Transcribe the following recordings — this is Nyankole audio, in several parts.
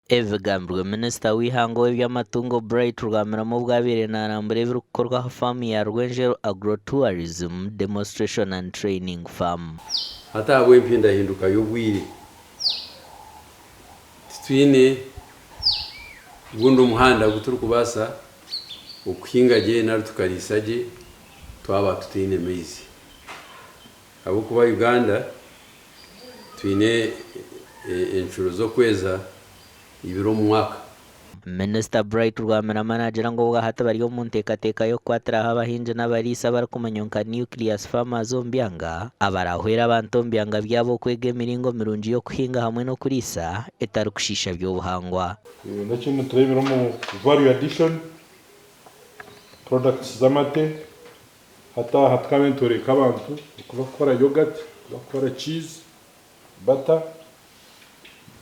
Ebi bigambirwe Minisita w'eihanga ow'eby'amatungo Bright Rwamirama obu abaire narambura ebirikukorwa aha faamu ya Rwenjeru Agro-Tourism Demonstration and Training Farm. Hati ahabw'empindahinduka y'obwire, titwine gundi omuhanda ogu turikubaasa okuhinga gye nari tukariisa gye twaba tutaine maizi. Ahabw'okuba Uganda twine encuro z'okweza ibiri omu mwaka. Minisita Bright Rwamirama naagira ngu obwahati bari omu nteekateeka y'okukwatiraho abahingi n'abariisa abarikumanywa nka Nucleus Farmers omu byanga, abaraahwere abantu omu byanga byabo okwega emiringo mirungi y'okuhinga hamwe n'okuriisa etarikushiisha by'obuhangwa. N'ekindi nitureebera omu value addition, products z'amate, Hati aha tukaba nitworeka abantu oku barikukora yoghurt, oku barikukora cheese, butter,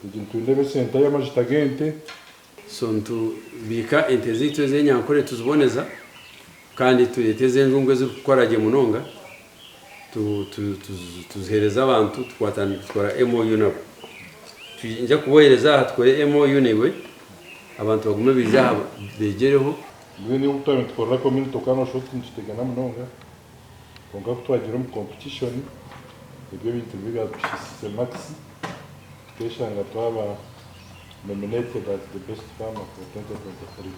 egi nitwenda ebe esente y'amajuta g'ente. So nitubiika ente zaitu ez'enyankore tuziboneza kandi tureeta ez'enjungu ezirikukora gye munonga tuziheereza abantu tukora MOU nabo. Twija kubohereza aha tukore MOU naiwe abantu bagume baije aha beegyereho. Mbwenu obu twaba nitukorera community okaba noshusha oti nitutegana munonga kwonka kutwagiire omu competition ebyo ebintu nibyo byatuhisize marks tukeshanga twaba nominated as the best farmer for 2023.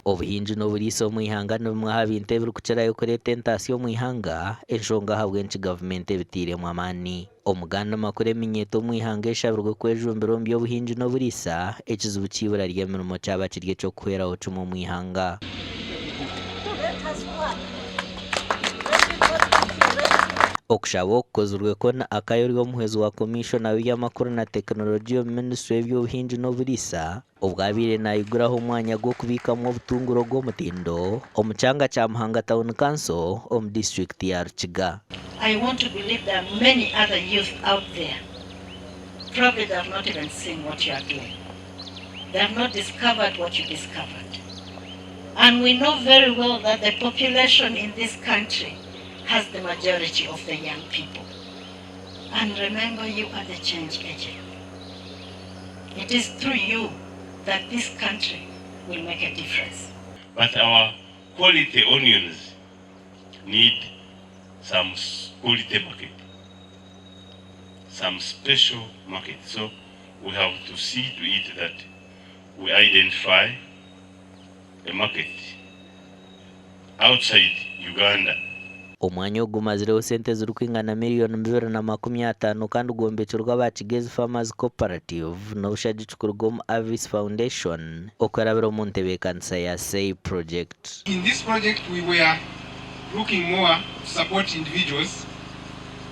Obuhingi n'oburiisa omu ihanga ni bimwe aha bintu ebirikukirayo kureeta entaasya omu ihanga, enshonga ahabw'enki gavumenti ebiteiremu amaani. Omu gandi makuru eminyeeto omu ihanga eshabirwe kwejumbira omu by'obuhingi n'oburiisa, ekizibu ky'eibura ry'emirimo kyaba kiri eky'okuhweraho kimwe omu ihanga. Okushaba oku kukozirwe Kony Akai ori omuhwezi wa Komishona w'eby'amakuru na tekinologiya omu minisitule y'eby'obuhingi n'oburiisa, Obu abaire naiguraho omwanya gw'okubiikamu obutungura ogw'omutindo omu kyanga kya Muhanga Town Council omu disiturikiti ya Rukiga. I want to believe there are many other youth out there probably they have not even seen what you are doing, they have not discovered what you discovered and we know very well that the population in this country has the majority of the young people and remember you are the change agent. It is through you that this country will make a difference. But our quality onions need some quality market, some special market. So we have to see to it that we identify a market outside Uganda. Omwanya ogu gumazireho sente ezirikwingana miriyoni 250 kandi gwombekirwe aba Kigezi Farmers Cooperative n'obushagiki kuruga omu Avis Foundation okurabira omu ntebeekanisa ya SEI Project. In this project we were looking more to support individuals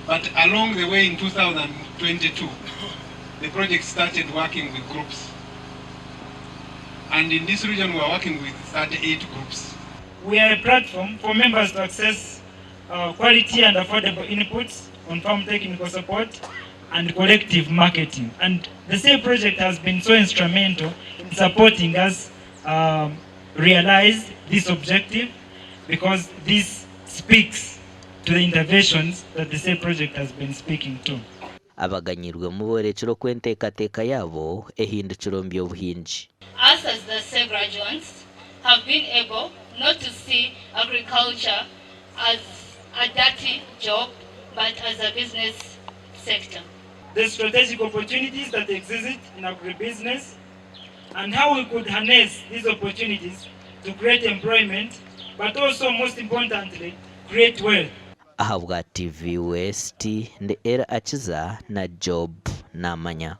but along the way in 2022 the project started working with groups and in this region we are working with 38 groups. We are a platform for members to access quality and affordable inputs on farm technical support and collective marketing. And the same project has been so instrumental in supporting us realise this objective because this speaks to the interventions that the same project has been speaking to. Abaganyirwemu boorekire oku enteekateeka yaabo ehindukire omu by'obuhingi. Us as the SEE graduands have been able not to see agriculture as a dirty job but as a business sector. The strategic opportunities that exist in agribusiness and how we could harness these opportunities to create employment but also most importantly create wealth. Ahabwa TV West, ndi Elly Akiza na Job Namanya.